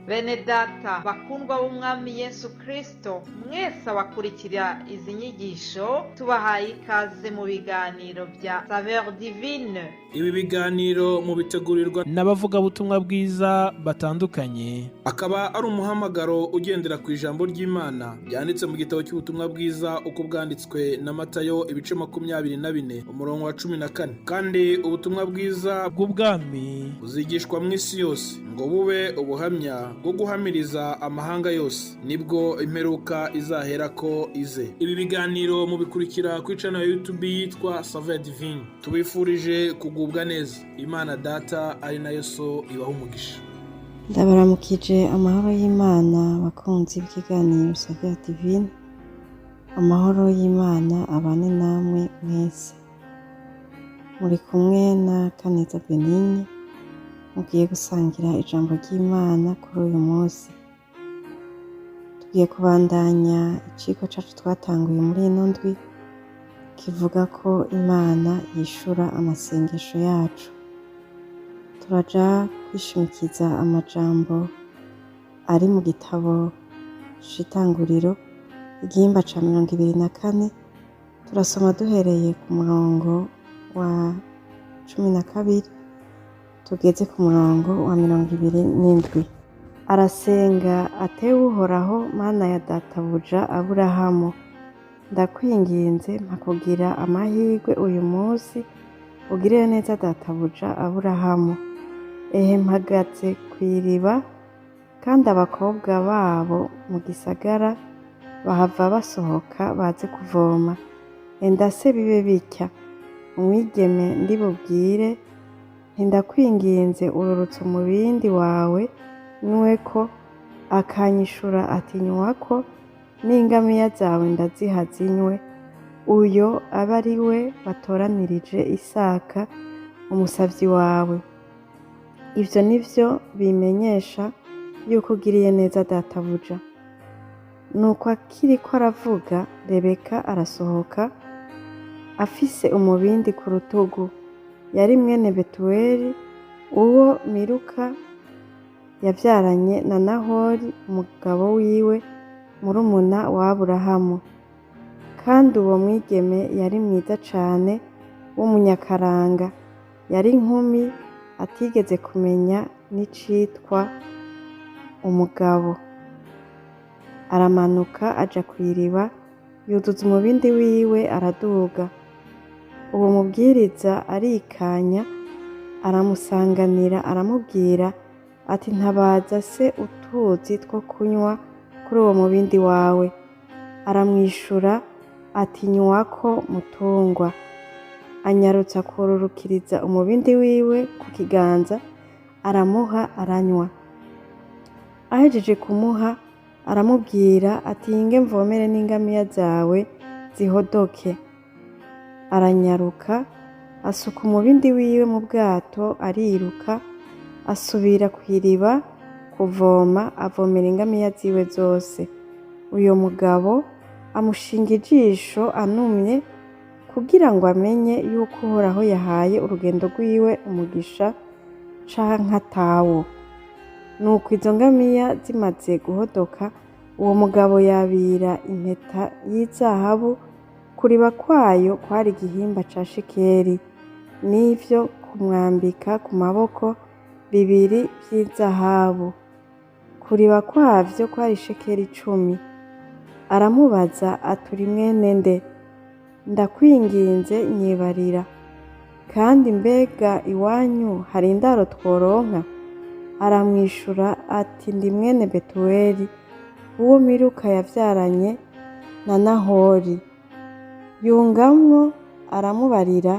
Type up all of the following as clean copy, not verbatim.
Bene data bakundwa b'Umwami Yesu Kristo, mwese abakurikira izi nyigisho, tubahaye ikaze mu biganiro bya Saveur Divine. Ibi biganiro mubitegurirwa n'abavugabutumwa bwiza batandukanye. Akaba ari umuhamagaro ugendera ku ijambo ry'Imana ryanditse mu gitabo cy'ubutumwa bwiza uko bwanditswe na Matayo, ibice 24, umurongo wa 14. Kandi ubutumwa bwiza bw'ubwami buzigishwa mu isi yose ngo bube ubuhamya bwo guhamiriza amahanga yose, nibwo imperuka izaherako ize. Ibi biganiro mubikurikira ku channel ya YouTube yitwa Saveur Divine. Tubifurije kugubwa neza. Imana Data ari nayo So ibaha umugisha. Ndabaramukije, amahoro y'Imana, bakunzi b'ikiganiro Saveur Divine. Amahoro y'Imana abane namwe mwese. Muri kumwe na Kaneza Benigne, mugiye gusangira ijambo ry'Imana kuri uyu munsi. Tugiye kubandanya icigwa cacu twatanguye muri ino ndwi, kivuga ko Imana yishura amasengesho yacu. Turaja kwishimikiza amajambo ari mu gitabo c'Itanguriro, igihimba ca 24. Turasoma duhereye ku murongo wa 12 tugeze ku murongo wa 27. Arasenga atewe: "Uhoraho, Mana ya databuja Aburahamu, ndakwinginze, mpa kugira amahirwe uyu munsi, ugirire neza databuja Aburahamu. Ehe, mpagaze kw'iriba, kandi abakobwa babo mu gisagara bahava basohoka baze kuvoma. Enda se bibe bitya: umwigeme ndibubwire nti 'Ndakwinginze, ururutse umubindi wawe nyweko,' akanyishura ati 'Nywako, n'ingamiya zawe ndaziha zinywe,' uyo abe ari we watoranirije Isaka umusavyi wawe. Ivyo nivyo bimenyesha yuko ugiriye neza databuja." Nuko akiriko aravuga, Rebeka arasohoka afise umubindi ku rutugu. Yari mwene Betuweli, uwo Miluka yavyaranye na Nahori umugabo wiwe, murumuna wa Aburahamu. Kandi uwo mwigeme yari mwiza cane w'umunyakaranga, yari inkumi atigeze kumenya n'icitwa umugabo. Aramanuka aja kw'iriba, yuzuza umubindi wiwe, araduga. Uwo mubwiriza arikanya, aramusanganira, aramubwira ati: "Ntabaza se utuzi two kunywa kuri uwo mubindi wawe." Aramwishura ati: "Nywako, mutungwa." Anyarutsa kururukiriza umubindi wiwe ku kiganza, aramuha, aranywa. Ahejeje kumuha, aramubwira ati: "Hinge mvomere n'ingamiya zawe zihodoke." Aranyaruka, asuka umubindi wiwe mu bwato, ariruka, asubira kw'iriba kuvoma, avomera ingamiya ziwe zose. Uyo mugabo amushinga ijisho anumye, kugira ngo amenye yuko Uhoraho yahaye urugendo rwiwe umugisha canke atawo. Nuko izo ngamiya zimaze guhodoka, uwo mugabo yabira impeta y'izahabu, kuriba kwayo kwari igihimba ca shekeli, n'ivyo kumwambika ku maboko bibiri vy'izahabu, kuriba kwavyo kwari shekeli 10. Aramubaza ati: "Uri mwene nde? Ndakwinginze, nyibarira. Kandi mbega iwanyu hari indaro tworonka?" Aramwishura ati: "Ndi mwene Betuweli, uwo Miluka yavyaranye na Nahori." Yungamwo aramubarira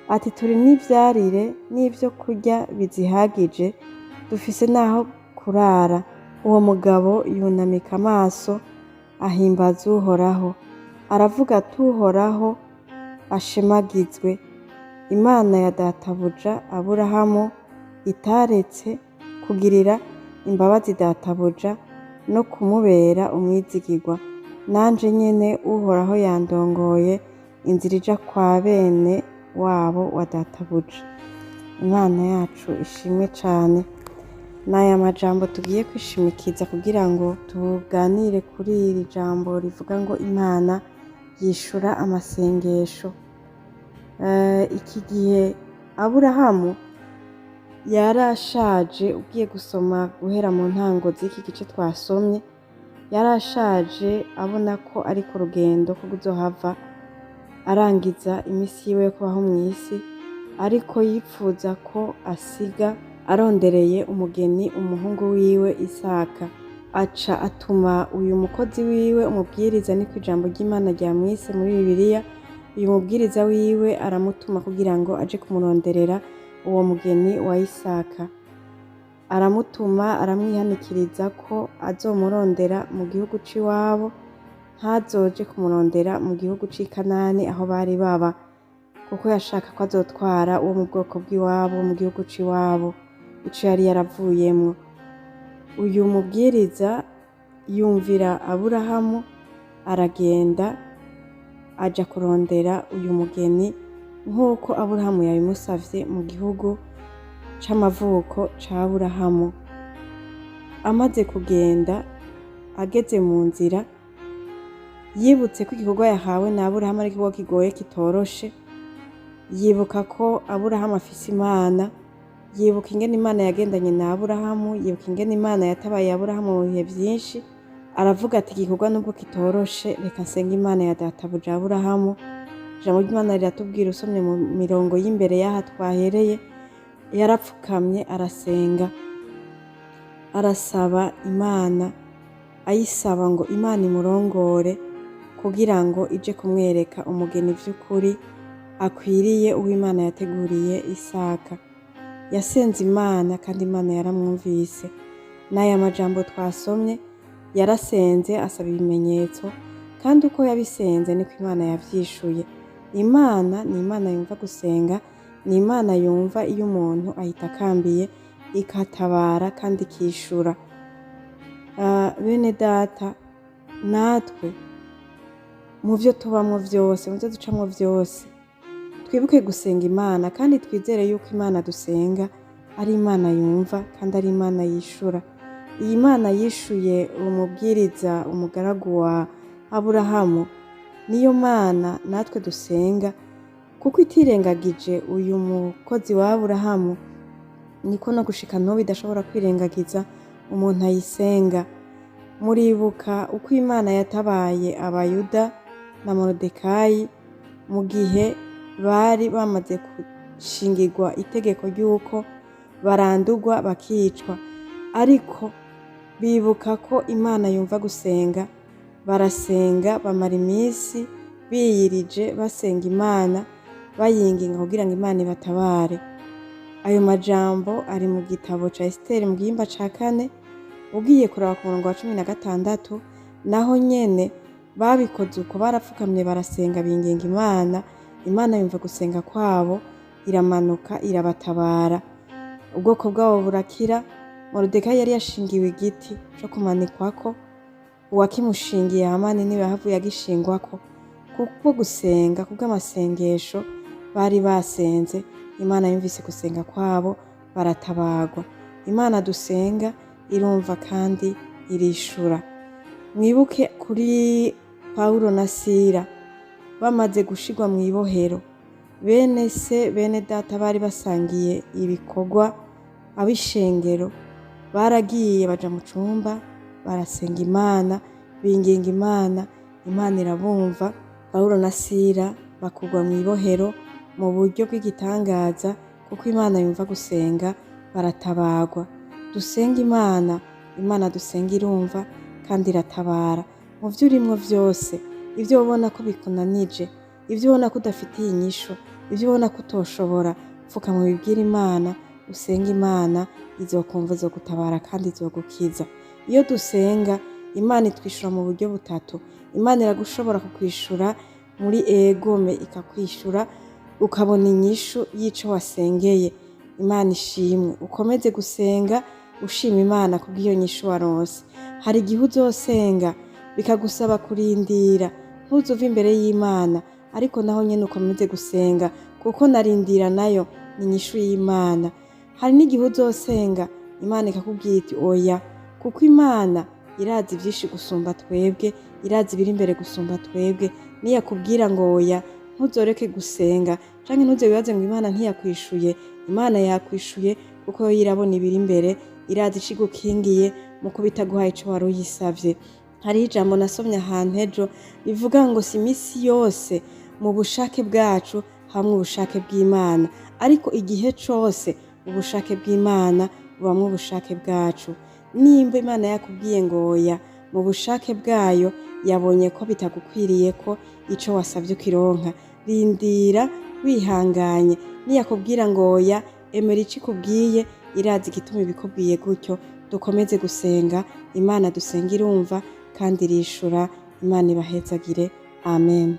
ati: "Turi n'ivyarire n'ivyo kurya bizihagije, dufise n'aho kurara." Uwo mugabo yunamika amaso, ahimbaza Uhoraho, aravuga ati: "Uhoraho ashemagizwe, Imana ya databuja Aburahamu, itaretse kugirira imbabazi databuja no kumubera umwizigirwa. Nanje nyene Uhoraho yandongoye inzira ija kwa bene wabo wa databuja." Imana yacu ishimwe cane. Ni aya majambo tugiye kwishimikiza kugira ngo tuganire kuri iri jambo rivuga ngo Imana yishura amasengesho. Iki gihe Aburahamu yarashaje, ugiye gusoma guhera mu ntango z'iki gice twasomye, yarashaje abona ko ari ku rugendo ko kuzohava arangiza iminsi yiwe yo kubaho mw'isi, ariko yipfuza ko asiga arondereye umugeni umuhungu wiwe Isaka. Aca atuma uyu mukozi wiwe umubwiriza, niko ijambo ry'Imana ryamwise muri Bibiliya, uyu mubwiriza wiwe aramutuma kugira ngo aje kumuronderera uwo mugeni wa Isaka. Aramutuma aramwihanikiriza ko azomurondera mu gihugu c'iwabo, ntazoje kumurondera mu gihugu c'i Kanani aho bari baba, kuko yashaka ko azotwara uwo mu bwoko bw'iwabo mu gihugu c'iwabo ico yari yaravuyemwo. Uyu mubwiriza yumvira Aburahamu, aragenda aja kurondera uyu mugeni nk'uko Aburahamu yabimusavye mu gihugu c'amavuko ca Aburahamu. Amaze kugenda, ageze mu nzira, yibutse ko igikorwa yahawe na Aburahamu ari igikorwa kigoye kitoroshe, yibuka ko Aburahamu afise Imana, yibuka ingene Imana yagendanye na Aburahamu, yibuka ingene Imana yatabaye Aburahamu mu bihe vyinshi, aravuga ati igikorwa nubwo kitoroshe, reka nsenge Imana ya databuja Aburahamu. Ijambo ry'Imana riratubwira, usomye mu mirongo y'imbere y'aha twahereye, yarapfukamye arasenga, arasaba Imana, ayisaba ngo Imana imurongore kugira ngo ije kumwereka umugeni vy'ukuri akwiriye uwo Imana yateguriye Isaka. Yasenze Imana kandi Imana yaramwumvise. N'aya majambo twasomye, yarasenze asaba ibimenyetso, kandi uko yabisenze niko Imana yavyishuye. Imana ni Imana yumva gusenga, ni Imana yumva iyo umuntu ayitakambiye, ikatabara kandi ikishura. Bene data, natwe mu vyo tubamwo vyose, mu vyo ducamwo vyose, twibuke gusenga Imana kandi twizere yuko Imana dusenga ari Imana yumva kandi ari Imana yishura. Iyi Mana yishuye umubwiriza, umugaragu wa Aburahamu, niyo Mana natwe dusenga, kuko itirengagije uyu mukozi wa Aburahamu, niko no gushika n'ubu idashobora kwirengagiza umuntu ayisenga. Muribuka uko Imana yatabaye Abayuda na Moridekayi mu gihe bari bamaze gushingirwa itegeko ry'uko barandurwa bakicwa, ariko bibuka ko Imana yumva gusenga, barasenga, bamara iminsi biyirije basenga Imana, bayinginga kugira ngo Imana ibatabare. Ayo majambo ari mu gitabo ca Esiteri mu gihimba ca 4, ugiye kuraba ku murongo wa 16, naho nyene babikoze uko, barapfukamye barasenga binginga Imana, Imana yumva gusenga kwabo, iramanuka irabatabara, ubwoko bwabo burakira. Moridekayi yari yashingiwe igiti co kumanikwako, uwakimushingiye Hamani niwe yahavuye agishingwako, kubwo gusenga, kubw'amasengesho bari basenze, Imana yumvise gusenga kwabo baratabagwa. Imana dusenga irumva kandi irishura. Mwibuke kuri Pawulo na Sila bamaze gushirwa mw'ibohero, bene se bene data bari basangiye ibikorwa ab'ishengero baragiye baja mu cumba barasenga Imana, binginga Imana, Imana irabumva. Pawulo na Sila bakurwa mw'ibohero mu buryo bw'igitangaza, kuko Imana yumva gusenga, baratabagwa. Dusenga Imana, Imana dusenga irumva kandi iratabara. Mu vyo urimwo vyose, ivyo ubona ko bikunanije, ivyo ubona ko udafitiye inyishu, ivyo ubona ko utoshobora, pfukama ubibwire Imana, usenge Imana, izokumva, izogutabara kandi izogukiza. Iyo dusenga, Imana itwishura mu buryo butatu. Imana iragushobora kukwishura muri egome, ikakwishura ukabona inyishu y'ico wasengeye. Imana ishimwe. Ukomeze gusenga ushima Imana kubw'iyo nyishu waronse. Hari igihe uzosenga bikagusaba kurindira, ntuzove imbere y'Imana, ariko naho nyene ukomeze gusenga, kuko narindira nayo ni inyishu y'Imana. Hari n'igihe uzosenga Imana ikakubwira iti oya, kuko Imana irazi byinshi gusumba twebwe, irazi ibiri imbere gusumba twebwe. Niyakubwira ngo oya, ntuzoreke gusenga canke ntuze wibaze ngo Imana ntiyakwishuye. Imana yakwishuye, kuko yo irabona ibiri imbere, irazi ico igukingiye mu kuba itaguhaye ico wari uyisavye. Hariho ijambo nasomye ahantu ejo rivuga ngo si imisi yose mu bushake bwacu hamwe ubushake bw'Imana, ariko igihe cose ubushake bw'Imana bubamwo ubushake bwacu. Nimba Imana yakubwiye ngo oya, mu bushake bwayo yabonye ko bitagukwiriye ko ico wasavye ukironka. Rindira wihanganye. Niyakubwira ngo oya, emera ico ikubwiye, irazi igituma ibikubwiye gutyo. Dukomeze gusenga. Imana dusenga irumva kandi irishura. Imana ibahezagire. Amen.